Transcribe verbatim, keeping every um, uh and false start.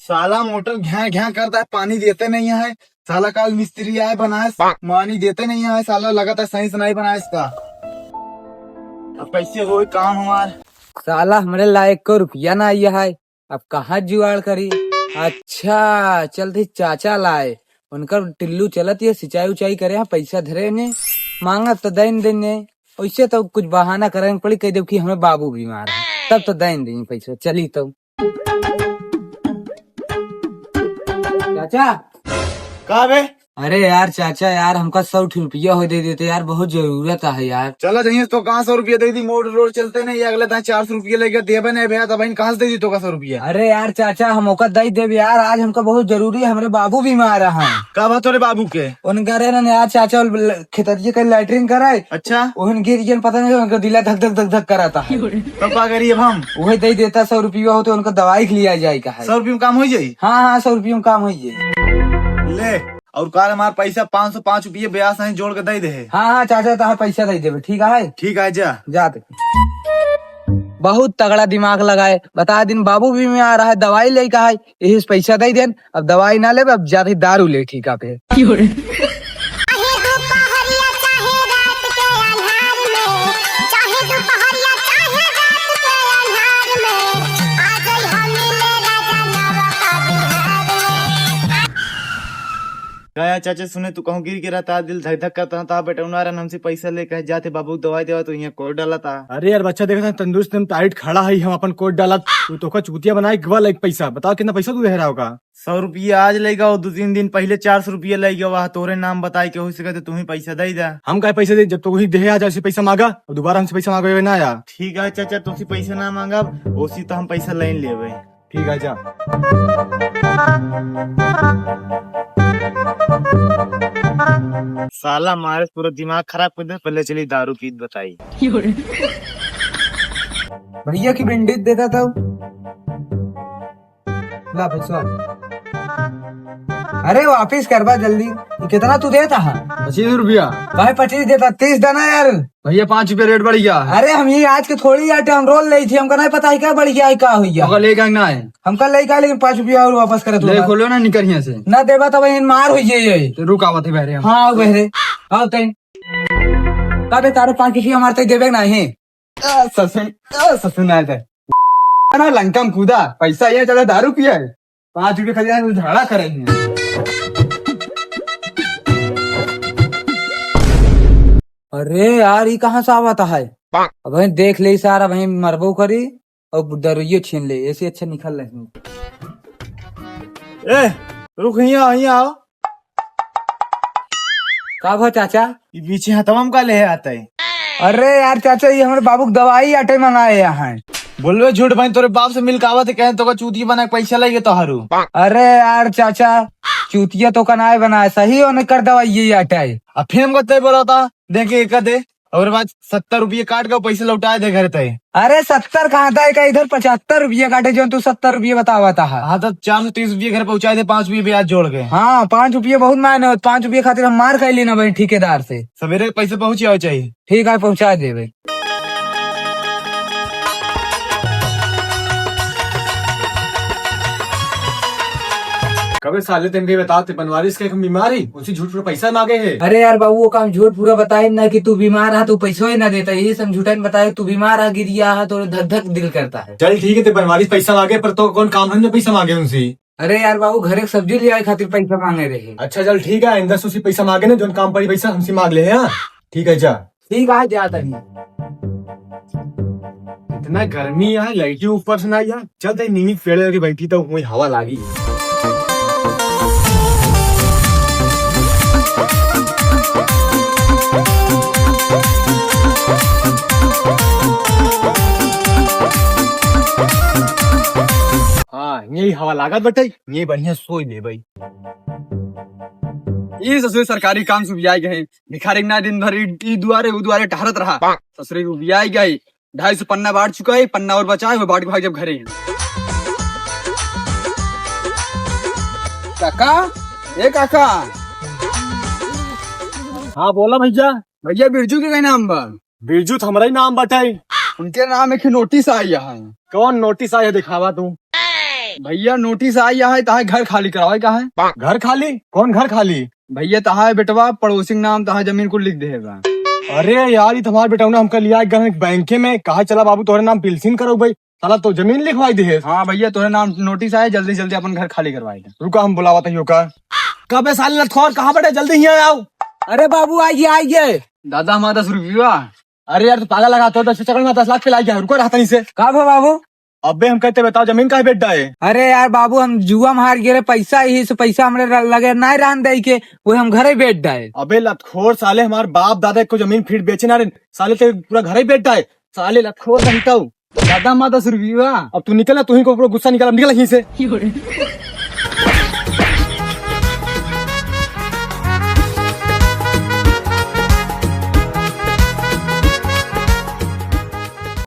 साला मोटर घ्यां घ्यां करता है, पानी देते नहीं है। साला काल मिस्त्री आए बनाए, पानी देते नहीं है। साला लगातार सही से नहीं बनाए इसका। अब कैसे होई काम हमार? साला हमरे लायक को रुपया ना आया है, अब कहाँ जुगाड़ करी? अच्छा, चलते चाचा लाए, उनकर टिल्लू चलत ये सिंचाई उचाई करे हैं, पैसा धरे ने, मांगत तो दैन देने। वैसे तो कुछ बहाना करे पड़ी, कह देब कि हमें बाबू बीमार है, तब तो दैन देंगे पैसा। चली तो। चाचा। का बे? अरे यार चाचा यार, हमका सौ ठे रुपया हो दे देते यार, बहुत जरूरत है यार। चला जाइए तो कहाँ सौ रुपया दे दी, मोड़ रोड चलते नहीं, अगले दाएं चार सौ रुपया लेके देबे नहीं भैया, तब इन कहाँ से दे दी तो का सौ रुपया? अरे यार चाचा, हम ओका दे देब यार, आज हमका बहुत जरूरी है, हमरे बाबू बीमार हैं। का बात हो रे बाबू के? उनका रे ना यार चाचा, खेतरिया के लैट्रिन कराए। अच्छा। ओहन गिर गए, पता नहीं उनका दिला धक धक धक धक कराता है। तब का करी अब हम? वही दे देता सौ रुपया होते, उनका दवाई के लिया जाए का है। सौ रुपया में काम हो जाई? हाँ, हाँ, सौ रुपया में काम हो जाए। ले, और काल हमार पैसा पाँच सौ पाँच रुपये ब्याज सहित जोड़ के दे दे। हाँ, हाँ, चाचा, तहार पैसा दे देबे, ठीक है? ठीक है, जा। जा तू। बहुत तगड़ा दिमाग लगाए, बता दिन बाबू भी में आ रहा है, दवाई ले का है, यही से पैसा दे देन, अब दवाई ना लेबे, अब जाते दारू ले, ठीक है, पे। चाहे दोपहरिया, चाहे रात के अन्हार में, चाहे दोपहरिया, चाहे रात के अन्हार में, आ जाई हम ले राजा नवा का बिहार में। का यार चाचा, सुने तू कहूँ गिर गिरा ता, दिल धक धक करता था, बेटा उनारन हमसे पैसा लेके जाते बाबू दवाई देवा तो यहाँ कोट डाला था। अरे यार बच्चा, देखा था तंदुरुस्त, हम टाइट खड़ा है, हम अपन कोट डालत, तू तोका चूतिया बनाए गवा लाइक पैसा, बताओ कितना पैसा तू दे रहा होगा? सौ रुपया आज लेगा, और दो तीन दिन पहले चार सौ रुपया लेगा, वह तोरे नाम बताए के हो सके तो तू ही पैसा दे दे। हम काहे पैसा दे, जब तो वही देहे आ जाए, उसे पैसा मांगा, और दोबारा हमसे पैसा मांगा ना यार। ठीक है चाचा, तुमसे पैसा ना मांगा, उसी तो हम पैसा लेन लेवे। ठीक है, जा। साला मारे पूरा दिमाग खराब कर दे, पहले चली दारू पीत बताई। भैया की बिंडीत देता था। ला पैसा। अरे वापिस करबा जल्दी। ये कितना तू देता है? पच्चीस रुपया। भाई पच्चीस देता, तीस देना यार। भैया, पाँच रुपया रेट बढ़ गया। अरे, हम ये आज के थोड़ी आटे, हम रोल लेई थी, हमका नहीं पता है क्या बढ़ गया है, क्या हुई है। हमका लेके आना है। हमका लेके आ, लेकिन पाँच रुपया और वापस करे तू ले, ना। खोलो ना, निकर यहाँ से। ना देबा तो वहीं मार हुई है ये। तो रुक, आवत है बहरे हम। हाँ, बहरे। आओ तैं। का बे, तारे पाँच रुपया मारते देबे नहीं। आ, ससुर, आ, ससुर ना दे। ना, लंका में कूदा, पैसा ये चला दारू पिया है। पाँच रुपये खाली यहाँ झाड़ा करे हैं। अरे यार, ई कहाँ से आवत है? अब वहीं देख ले सारा, वहीं मरबो करी और दरुइयो छीन ले, ऐसे अच्छा निकल रहे। ए, रुक, हियाँ, हियाँ आओ। का भा चाचा? ई बीचे हथवा में का लेहे आत है? अरे यार चाचा, ये हमरे बाबू के दवाई आटे मंगाए यहाँ। बोलबे झूठ भाई, तोरे बाप से मिल के आवत है, कहे तोका चूतिया बना के पैसा लेगे तोहरू। अरे यार चाचा, चूतिया तोका नाय बनाए, सही होने कर दवाई ये आटे। अब फिर हमको तय बोला था, देखे एक दे, और बाद सत्तर रुपये काट के पैसे लौटाए दे घर तय। अरे सत्तर कहाँ था, का इधर पचहत्तर रुपये काटे, जो तू सत्तर रुपये बतावा था। हाँ, तो चार सौ तीस रुपये घर पहुँचाए दे, पाँच रुपये ब्याज जोड़ के। हाँ, पाँच रुपये बहुत मायने होत, पाँच रुपये खातिर हम मार खाई लेना भाई ठेकेदार से। सवेरे पैसे पहुँचे आवे चाहिए। ठीक है, पहुँचा देबे। कबे साले तेन के बताते बनवारिस के हम बीमार ही, उनसे झूठ पूरा पैसा मांगे है। अरे यार बाबू, वो काम झूठ पूरा बताए ना कि तू बीमार है, तू पैसो ही ना देता, यही सब झूठन बताए, तू बीमार है, गिरिया है, तो धक धक दिल करता है। चल ठीक है, ते बनवारिस पैसा मांगे, पर तो कौन काम है जो पैसा मांगे उनसे? अरे यार बाबू, घरे के सब्जी ले आए खातिर पैसा मांगे रहे। अच्छा चल ठीक है, आइंदा से उसी पैसा मांगे ना, जोन काम पड़ी पैसा हमसे मांग ले, हाँ? ठीक है, जा। ठीक है, जा तनी। इतना गर्मी है, लाइट ही ऊपर से ना यार। चल तई नीम के पेड़ के बैठी तो वही हवा लागी। हाँ, यही हवा लागत बटे, ये बढ़िया सोई ले भाई। ई ससुरे सरकारी काम से उबियाई गए। भिखारी ना दिन भर ई, ई दुआरे, ऊ दुआरे टहरत रहा। ससुरे उबियाई गए। ढाई सौ पन्ना बांट चुका है, पन्ना और बचा है, वो बांट के भाग जब घरे। काका, ए काका। हाँ, बोला भैया। भैया, बिरजू के कहीं नाम बा? बिरजू तो हमरा ही नाम बटाई। उनके नाम एक नोटिस आई है। कौन नोटिस आई है, दिखावा तू। भैया, नोटिस आई है, ताहे घर खाली करावे का है। घर खाली? कौन घर खाली? भैया, ताहे बेटवा पड़ोसी के नाम ताहे जमीन को लिख दे बा। अरे यार, ये तुम्हारे बेटवा ने हमका लिया गए बैंके में, कहा चला बाबू तोहरे नाम पिलसिन करो भाई, साला तो जमीन लिखवाई दे। हाँ भैया, तोहरे नाम नोटिस आए, जल्दी जल्दी अपन घर खाली करवाई दे। रुका, हम बुलावा तहियो का। कबे साले लतखोर, कहाँ बड़े, जल्दी हियाँ आओ। अरे बाबू, आइए, आइए। दादा, हमारा दस रुपया। अरे यार, तू पागल लगा, तो दस चक्कर में दस लाख पे ला गया, रुको रहा तनी से। का भा बाबू? अबे हम कहते बताओ, जमीन काहे बेच डाए? अरे यार बाबू, हम जुआ में हार गए रे, पैसा यही से पैसा हमरे र-, लगे नाय रहन दे के, वो हम घरे बेच डाए। अबे लतखोर साले, हमार बाप दादा को जमीन फिर बेचे ना रे, साले ते पूरा घरे बेच डाए, साले लतखोर नहीं तो। दादा, हमार दस रुपया। अब तू निकल ना, तू ही को पूरा गुस्सा निकाल, अब निकल यहीं से।